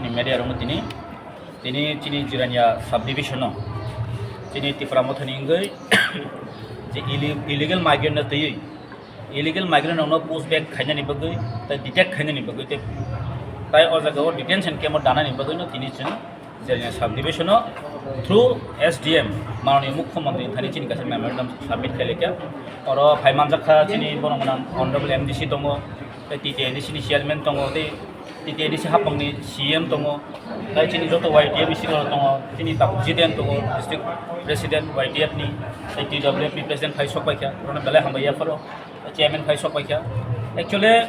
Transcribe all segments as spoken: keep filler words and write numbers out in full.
Media rokno tini, tini chini Jirania subdivision o chini Tipra Mothani wngwi je illi-, illegal migrant no twiwi, illegal migrant rokno push back khainani bagwi, tai detect khainani bagwi, tai, tai o jaga o detention camp o danani bagwi no tini chwng Jirania subdivision o through S D M manani Mukhyamantri thani chini kaisa memorandum submit khailai kha. Oro phai manjak kha chini bono gwnang honorable M D C tongo, tai T T A D C ni chairman tongo, tai T T A D C hapangni C M tongo, tai chini joto Y T F ni senior tongo, chini Takhuk Jiten tongo, district president Y T F ni, tai T W F ni president phai sok pai kha, orono belai hambai yapharo, chairman phai sok pai kha. Actually,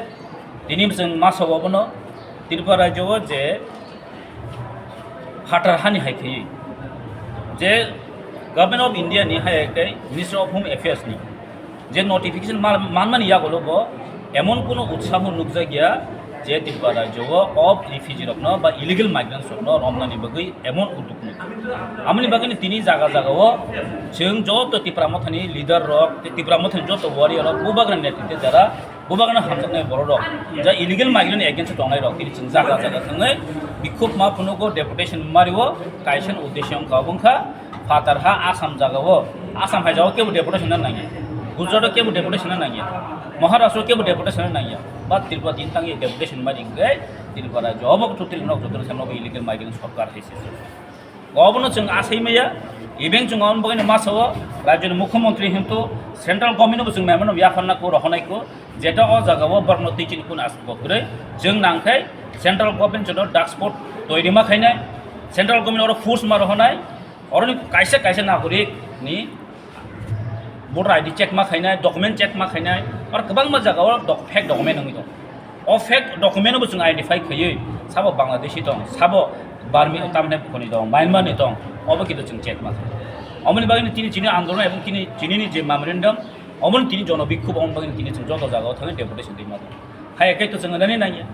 tini chwng ma sabo bono Tripura rajyo o je phatar hani hai khaiwi je Government of India ni hai khe Ministry of Home Affairs ni je notification ma-, manmani yagulo bo emon kuno utsaho nukjakya je Tripura rajyo o of refugee rokno ba illegal migrants rokno romnani bagwi emon udduk nukha. Amoni bagwi tini jaga jaga o chwng joto Tipra Mothani leader rok, Tipra Mothani joto warrior rok, bubagra netritwe jara Bubagrano hamjaknai borok rok, ja illegal migrant against tongnai rok, tini chwng jaga jaga thangwi bikhuk ma phunugo deputation mario, kaisa uddesyo wngkha, obo wngkha phatar ha Assam jaga o, Assam hai jaga o kebo deputation na nangya, Gujarat o kebo deputation na nangya, Maharashtra o kebo deputation na nangya, ba Tripura din tangwi deputation mari hwnkhe Tripura rajyo obo totally nok jotono samno illegal migrant sorkar hai se. Obono chwng asai maya, even chwng omo bagwi ma sao, rajyoni mukhyamantri hintu central government bo chwng memorandum yapharna ko rohonai ko, jeta o jaga o borokno twi chini kun aswk bo kwrwi, chwng nangkhai central government jono dark spot toiri ma khainai, central government oro force ma rohonai, oroni kaisa kaisa nagorik ni voter I D check ma khainai, document check ma khainai, aro kwbangma jaga o doc-, fake document wngwi tongo. O fake document bo chwng identify khaiwi, sabo Bangladeshi tong, sabo Burmese, tamni bukhoni tong, Myanmar ni tong, obo kintu chwng check ma khainai. Omoni bagwi tini chini andolon ebong tini, chini ni je memorandum, omoni tini jono bikhub, omoni bagwi tini chwng joto jaga o thangwi deputation rima tong. Hai khe to chwng nani nangya.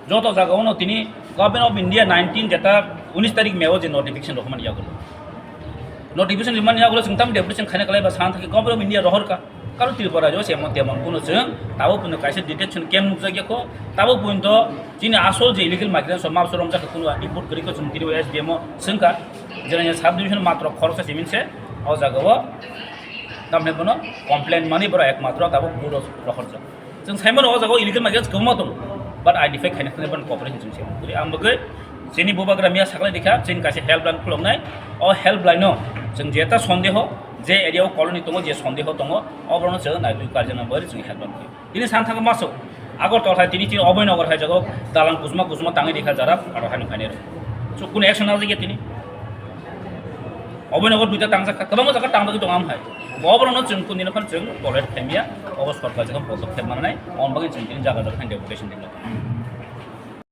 Joto jaga ono tini Government of India nineteen jeta unis tarik May o je notification rok mani yagulo. Notification rok mani yagulo chwng tam deputation khaina kalai ba san thaki Government of India rohor ka. Karo Tripura jo se emon temon kuno chwng tabo puno kaisa detection camp nukjak yakho. Tabo puno to chini asol je illegal migrants rok mabso romjak kuno report kwrwi ko chwng tini S D M o swngkha. Jera sub division matro khoroksa simin se o jaga o tamne bono complaint mani boro ekmatro tabo buro rohor jak. Chwng saimano o jaga o illegal migrants kwbangma tongo, but identify khaina thangwi bono cooperation chwng se. Ang bagwi chini bubagra miya saklai dikha, chini kaisa helpline khuloknai. O helpline o chwng jeta sondeho, je area o colony tongo, je sondeho tongo, oborokno chwng naitwi karjakna bagwi chwng helpline khlai. Tini san thangma maso Agartala hai tini chini Abhaynagar hai jaga o dalan kusma kusma tangwi dikha jara aro hani phainai rok. So, kunu action nang jakya tini. Obo nogo duita tangjak kha, kwbangma jaga tangjagwi tongo am hai. Oborokno chwng kundino phano chwng tolerate khaimya, obo sorkar jaga podokkhep mananai, on bagwi chwng tini jaga jaga thani deputation rinai.